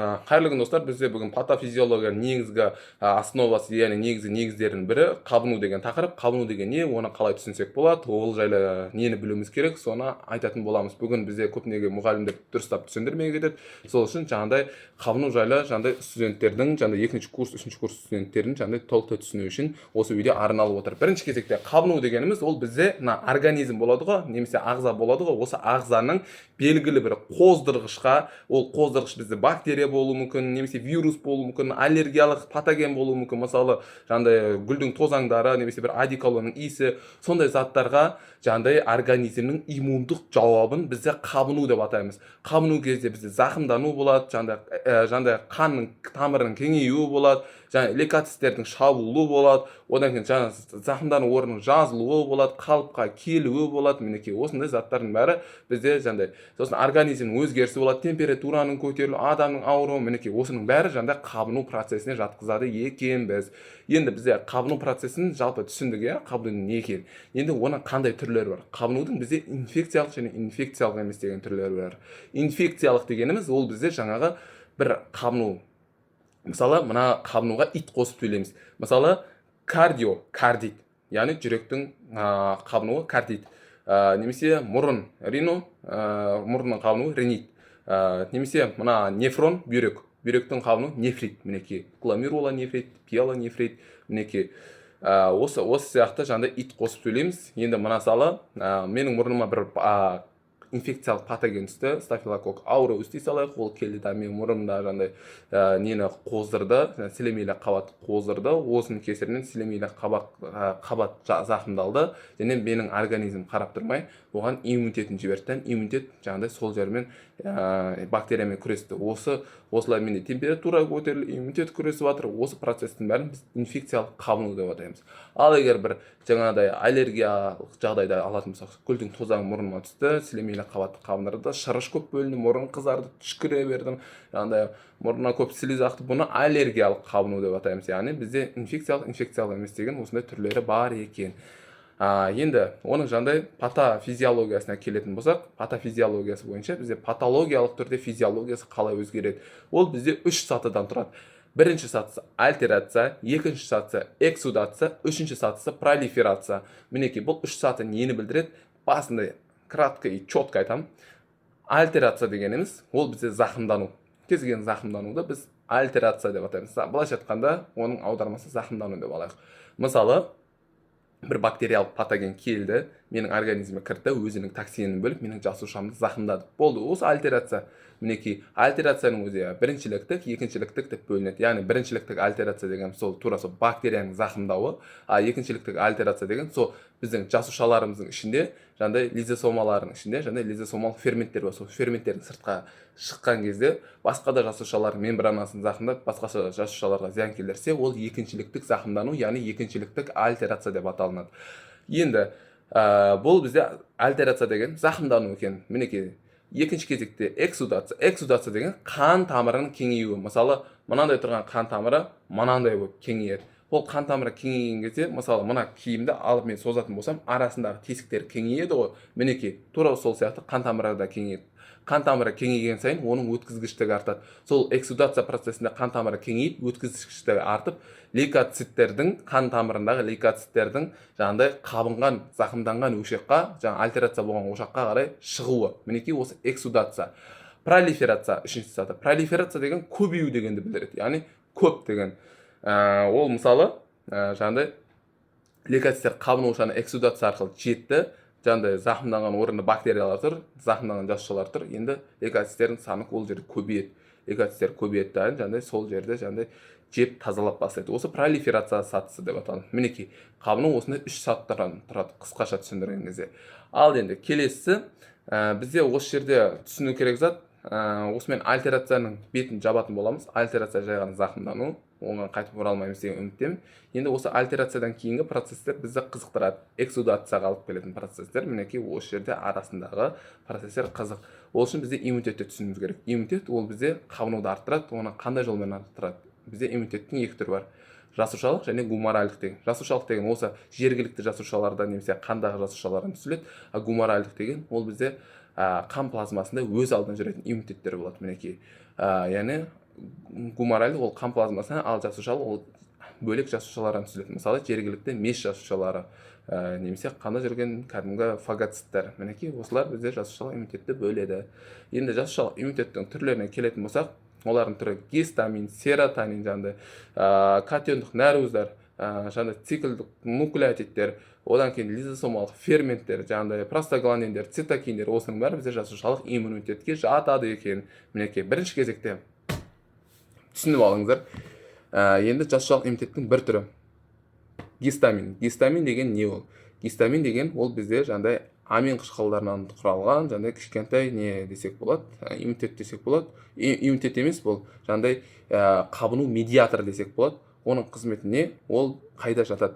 Қайырлы күн, достар! Бізде бүгін патофизиологияның негізгі основасы, яғни негізгі негіздерінің бірі қабыну деген тақырып. Қабыну деген не, оны қалай түсінсек болады, ол жайлы нені білуіміз керек, соны айтатын боламыз. Бүгін бізде көбінесе мұғалімдер дұрыстап түсіндірмей кетеді. Сол үшін жаңағыдай қабыну жайлы жаңағыдай студенттердің, жаңағыдай екінші курс, үшінші курс студенттерінің жаңағыдай толықтай түсіну үшін осы видео арналып отыр. Бірінші кезекте қабыну дегеніміз ол бізде мына организм болады ғой немесе ағза болады ғой, осы ағзаның белгілі бір қоздырғышқа, ол қоздырғыш бізде бактерия болуы мүмкін немесе вирус болуы мүмкін, аллергиялық патоген болуы мүмкін, мысалы, жаңағыдай гүлдің тозаңдары немесе бір одеколонның иісі, сондай заттарға жаңағыдай организмнің иммундық жауабын бізде қабыну деп атаймыз. Қабыну кезде бізде зақымдану болады, жаңағыдай қанның тамырының кеңеюі болады, жаңа лейкоциттердің шабуылы болады, одан кейін жаңа зақымдану орнының жазылуы болады, қалыпқа келуі болады. Мінекей, осындай заттардың бәрі бізде жаңағыдай. Сосын организмнің өзгерісі болады, температураның көтерілуі, адамның ауруы. Мінекей, осының бәрі жаңағыдай қабыну процесіне жатқызады екенбіз. Енді бізде қабыну процесін жалпы түсіндік, иә, қабынудың не екенін. Енді оның қандай түрлері бар? Қабынудың бізде инфекциялық және инфекциялық емес деген түрлері бар. Инфекциялық дегеніміз ол бізде жаңағы бір қабыну, мысалы, мына қабынуға ит қосып сөйлейміз. Мысалы, кардио, кардит, яғни жүректің қабынуы кардит, немесе мұрын, рино, мұрынның қабынуы ринит, немесе мына нефрон, бүйрек, бүйректің қабынуы нефрит. Мінекей, гломерулонефрит, пиелонефрит. Мінекей, осы сияқты жаңағыдай ит қосып сөйлейміз. Енді мысалы, менің мұрныма бір инфекциялық патоген түсті, стафилококк ауреус дей салайық. Ол келді да, менің мұрнымда жаңағыдай нені қоздырды, жаңа сілемейлі қабат қоздырды. Осының кесірінен сілемейлі қабат зақымдалды және менің организм қарап тұрмай оған иммунитетін жіберді да, иммунитет жаңағыдай сол жермен бактериямен күресті. Осылай менде температура көтеріліп, иммунитет күресіп жатыр. Осы процесстің бәрін біз инфекциялық қабыну деп атаймыз. Ал егер бір жаңағыдай аллергиялық жағдайда алатын болсақ, гүлдің тозаңы мұрныма түсті, сілемейлі қабатты қабындырды, шырыш көп бөлінді, мұрын қызарды, түшкіре бердім, жаңағыдай мұрнынан көп слиз ақты. Бұны аллергиялық қабыну деп атаймыз. Яғни бізде инфекциялық, инфекциялық емес деген осындай түрлері бар екен. Енді оның жаңағыдай патофизиологиясына келетін болсақ, патофизиологиясы бойынша бізде патологиялық түрде физиологиясы қалай өзгереді? Ол бізде үш сатыдан тұрады. Бірінші сатысы альтерация, екінші сатысы эксудация, үшінші сатысы пролиферация. Мінекей, бұл үш саты нені білдіреді? Басында кратко и четко айтамын. Альтерация дегеніміз ол бізде зақымдану. Кез келген зақымдануды біз альтерация деп атаймыз. Былайша айтқанда, оның аудармасы зақымдану деп алайық. Мысалы, бір бактериялық патоген келді, менің организміме кірді, өзінің токсинін бөліп, менің жасушамды зақымдады. Болды, осы альтерация. Мінекей, альтерацияның өзі біріншіліктік, екіншіліктік деп бөлінеді. Яғни біріншіліктік альтерация деген сол тура сол бактерияның зақымдауы, а екіншіліктік альтерация деген сол біздің жасушаларымыздың ішінде, жаңағыдай лизосомалардың ішінде жаңағыдай лизосомалық ферменттер бар. Сол ферменттердің сыртқа шыққан кезде басқа да жасушалардың мембранасын зақымдап, басқаша жасушаларға зиян келтірсе, ол екіншіліктік зақымдану, яғни екіншіліктік альтерация деп аталынады. Енді бұл бізде альтерация деген зақымдану екен. Мінекей, екінші кезекте эксудация. Эксудация деген қан тамырының кеңеюі. Мысалы, мынандай тұрған қан тамыры мынандай болып кеңейеді. Ол қан тамыры кеңейген кезде, мысалы, мына киімді алып мен созатын болсам, арасындағы тесіктер кеңейеді ғой. Мінекей, тура сол сияқты қан тамыры да кеңейеді. Қан тамыры кеңейген сайын оның өткізгіштігі артады. Сол эксудация процесінде қан тамыры кеңейіп, өткізгіштігі артып, лейкоциттердің, қан тамырындағы лейкоциттердің жаңағыдай қабынған, зақымданған ошаққа, жаңа альтерация болған ошаққа қарай шығуы. Мінекей, осы эксудация. Пролиферация үшінші саты. Пролиферация деген көбею дегенді білдіреді, яғни көп деген. Ол мысалы, жаңағыдай лейкоциттер қабыну ошағына эксудация арқылы жетті, жаңағыдай зақымданған орында бактериялар тұр, зақымданған жасушалар тұр. Енді лейкоциттердің саны ол жерде көбейеді. Лейкоциттер көбейеді да, жаңағыдай сол жерде жаңағыдай жеп, тазалап бастайды. Осы пролиферация сатысы деп аталады. Мінекей, қабыну осындай үш сатыдан тұрады, қысқаша түсіндірген кезде. Ал енді келесісі, бізде осы жерде түсіну керек зат, осымен альтерацияның бетін жабатын боламыз. Альтерация жай ғана зақымдану, оған қайтып оралмаймыз деген үміттемін. Енді осы альтерациядан кейінгі процесстер бізді қызықтырады, эксудацияға алып келетін процесстер. Мінекей, осы жерде арасындағы процесстер қызық. Ол үшін бізде иммунитетті түсінуіміз керек. Иммунитет ол бізде қабынуды арттырады. Оны қандай жолмен арттырады? Бізде иммунитеттің екі түрі бар: жасушалық және гуморальдық деген. Жасушалық деген осы жергілікті жасушалардан немесе қандағы жасушалардан түзіледі, а гуморальдық деген ол бізде қан плазмасында өз алдына жүретін иммунитеттер болады. Мінекей, яғни Гуморальдық ол қан плазмасынан, ал жасушалық ол бөлек жасушалардан түзіледі. Мысалы, жергілікті мес жасушалары немесе қанда жүрген кәдімгі фагоциттер. Мінекей, осылар бізде жасушалық иммунитетті бөледі. Енді жасушалық иммунитеттің түрлеріне келетін болсақ, олардың түрі гистамин, серотонин, жаңағыдай катиондық нәруыздар, жаңағыдай циклдік нуклеотидтер, одан кейін лизосомалық ферменттер, жаңағыдай простагландиндер, цитокиндер, осының бәрі бізде жасушалық иммунитетке жатады екен. Мінекей, бірінші кезекте түсініп алыңыздар. Енді жасушалық иммунитеттің бір түрі гистамин. Гистамин деген не ол? Гистамин деген ол бізде жаңағыдай амин қышқылдарынан құралған жаңағыдай кішкентай не десек болады, иммунитет десек болады. Иммунитет емес, бұл жаңағыдай қабыну медиаторы десек болады. Оның қызметі не? Ол қайда жатады?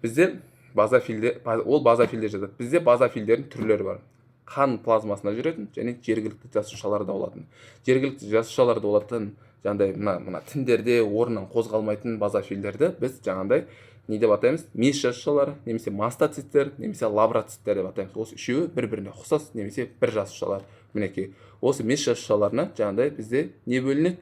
Бізде базофилде, ол базофилде жатады. Бізде базофилдердің түрлері бар: қан плазмасында жүретін және жергілікті жасушаларда болатын. Жергілікті жасушаларда болатын, жаңағыдай мына тіндерде орнынан қозғалмайтын базофилдерді біз жаңағыдай не деп атаймыз? Мес жасушалары немесе мастоциттер немесе лаброциттер деп атаймыз. Осы үшеуі бір біріне ұқсас немесе бір жасушалар. Мінекей, осы мес жасушаларына жаңағыдай бізде не бөлінеді?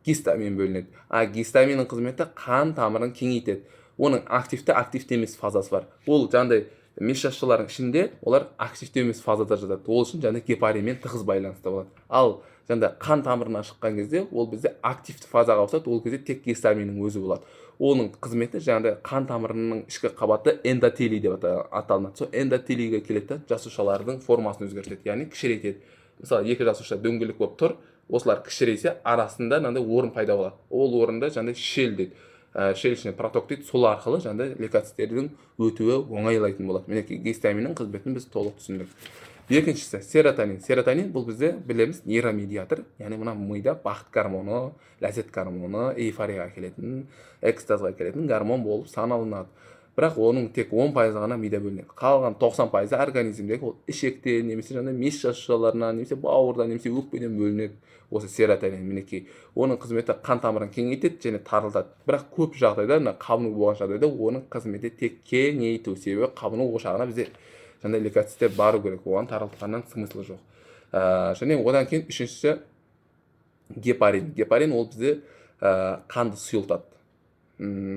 Гистамин бөлінеді. А гистаминнің қызметі қан тамырын кеңейтеді. Оның активті, активті емес фазасы бар. Ол жаңағыдай мес жасушалардың ішінде олар активті емес фазада жатады. Ол үшін жаңағыдай гепаринмен тығыз байланыста болады. Ал жаңағыдай қан тамырынан шыққан кезде ол бізде активті фазаға ауысады. Ол кезде тек гистаминнің өзі болады. Оның қызметі жаңағыдай қан тамырының ішкі қабаты эндотелий деп аталынады. Сол эндотелийге келеді да, жасушалардың формасын өзгертеді, яғни кішірейтеді. Мысалы, екі жасуша дөңгелек болып тұр, осылар кішірейсе, арасында мынандай орын пайда болады. Ол орында жаңағыдай щель дейді, щелочный проток дейді. Сол арқылы жаңағыдай лейкоциттердің өтуі оңайлайтын болады. Мінекей, гистаминнің қызметін біз толық түсіндік. Екіншісі серотонин. Серотонин бұл бізде, білеміз, нейромедиатор, яғни мына мида бақыт гормоны, ләззат гормоны, эйфорияға әкелетін, экстазға әкелетін гормон болып саналынады. Бірақ оның тек 10%-ы ғана мида бөлінеді. Қалған 90%-ы организмдегі ол ішектен немесе жаңағыдай мес жасушаларынан немесе бауырдан немесе өкпеден бөлінеді осы серотонин. Мінекей, оның қызметі қан тамырын кеңейтеді және тарылтады. Бірақ көп жағдайда, мына қабыну болған жағдайда, оның қызметі тек кеңейту, себебі қабыну ошағына бізде жаңағыдай лейкоциттер бару керек, оған тарылтқаннан смысл жоқ. Және одан кейін үшіншісі гепарин. Гепарин ол бізде қанды сұйылтады.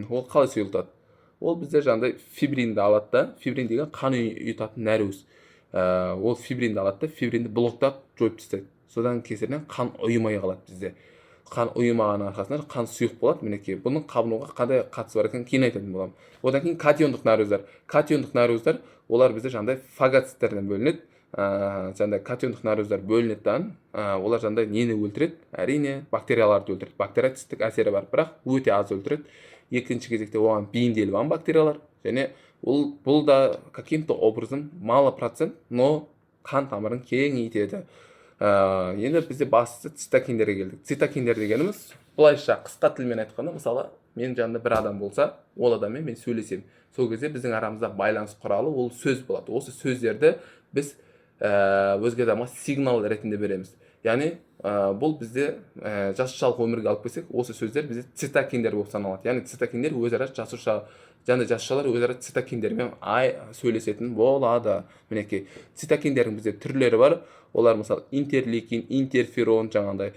Ол қалай сұйылтады? Ол бізде жаңағыдай фибринді алады да, фибрин деген қан ұйытатын нәруыз, ол фибринді алады да, фибринді блоктап, жойып тастайды. Содан кесірінен қан ұйымай қалады. Бізде қан ұйымағанның арқасында қан сұйық болады. Мінекей, бұның қабынуға қандай қатысы бар екенін кейін айтатын боламын. Одан кейін катиондық нәруыздар. Катиондық нәруыздар олар бізде жаңағыдай фагоциттерден бөлінеді. Жаңағыдай катиондық нәруыздар бөлінеді да, олар жаңағыдай нені өлтіреді? Әрине, бактерияларды өлтіреді. Бактерицидтік әсері бар, бірақ өте аз өлтіреді. Екінші кезекте оған бейімделіп алған бактериялар және ол бұл да каким-то образом, мало процент, но қан тамырын кеңейтеді. Енді бізде бастысы цитокиндерге келдік. Цитокиндер дегеніміз, былайша қысқа тілмен айтқанда, мысалы, менің жанымда бір адам болса, ол адаммен мен сөйлесемін. Сол кезде біздің арамызда байланыс құралы ол сөз болады. Осы сөздерді біз өзге адамға сигнал ретінде береміз. Яғни бұл бізде жасушалық өмірге алып келсек, осы сөздер бізде цитокиндер болып саналады. Яғни цитокиндер өзара жасуша, жаңағыдай жасушалар өзара цитокиндермен сөйлесетін болады. Мінекей, цитокиндердің бізде түрлері бар. Олар, мысалы, интерлейкин, интерферон, жаңағыдай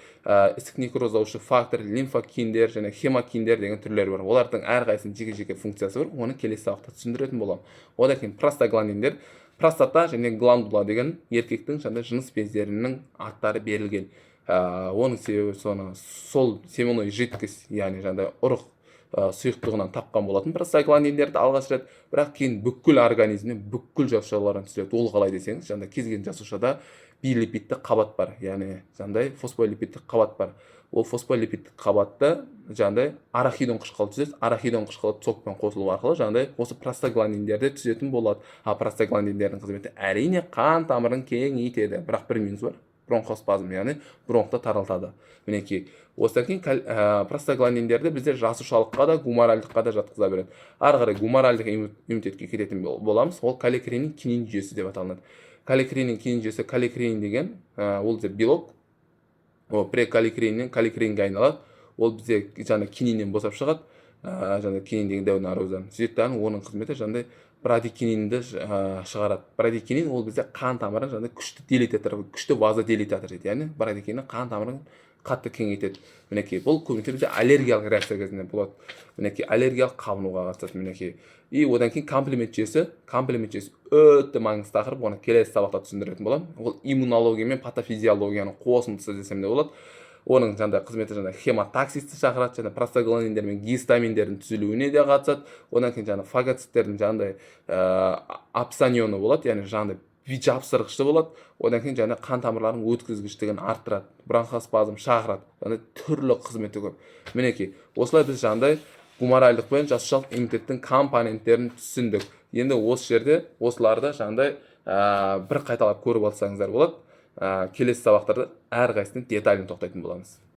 ісік некроздаушы фактор, лимфокиндер және хемокиндер деген түрлері бар. Олардың әрқайсысының жеке жеке функциясы бар, оны келесі сабақта түсіндіретін боламын. Одан кейін простагландиндер. Простата және гландула деген еркектің жаңағыдай жыныс бездерінің аттары берілген. Оның себебі соны сол семенной жидкость, яғни жаңағыдай ұрық сұйықтығынан тапқан болатын простагландиндерді алғаш рет. Бірақ кейін бүкіл организмнен, бүкіл жасушалардан түзіледі. Ол қалай десеңіз, жаңағыдай кез келген жасушада билипидті қабат бар, яғни жаңағыдай фосфолипидті қабат бар. Ол фосфолипидті қабатты жаңағыдай арахидон қышқылы түзеді. Арахидон қышқылы ЦОГ-пен қосылу арқылы жаңағыдай осы простагландиндерді түзетін болады. Ал простагландиндердің қызметі, әрине, қан тамырын кеңейтеді, бірақ бір минус бар: бронхоспазм, яғни бронхты таралтады. Мінекей, осыдан кейін простагландиндерді бізде жасушалыққа да, гуморальдыққа да жатқыза береді. Ары қарай гуморальдық иммунитетке кететін боламыз. Ол калликреин кинин жүйесі деп аталынады. Калликреин кинин жүйесі. Калликреин деген ол бізде белок, ол прекалликреиннен калликреинге айналады. Ол бізде жаңа кининнен босап шығады, жаңа кинин деген дәу нәруыздан. Сөйтеді дағы, оның қызметі жаңағыдай брадикининді шығарады. Брадикинин ол бізде қан тамырын жаңағыдай күшті дилататор, күшті вазодилататор дейді, яғни брадикинин қан тамырын қатты кеңейтеді. Мінекей, бұл көбінесе бізде аллергиялық реакция кезінде болады. Мінекей, аллергиялық қабынуға қатысады. Мінекей, и одан кейін комплемент жүйесі. Комплемент жүйесі өте маңызды тақырып, оны келесі сабақта түсіндіретін боламын. Ол иммунология мен патофизиологияның қосындысы десем де болады. Оның жаңағыдай қызметі жаңағыдай хемотаксисті шақырады және простагландиндер мен гистаминдердің түзілуіне де қатысады. Одан кейін жаңағы фагоциттердің жаңағыдай опсонионы болады, яғни жаңағыдай жапсырғышы болады. Одан кейін және қан тамырларының өткізгіштігін арттырады, бронхоспазм шақырады, яғни түрлі қызметі көп. Мінекей, осылай біз жаңағыдай гуморальдық пен жасушалық иммунитеттің компоненттерін түсіндік. Енді осы жерде осыларды жаңағыдай бір қайталап көріп алсаңыздар болады. Келесі сабақтарда әрқайсысына детально тоқтайтын боламыз.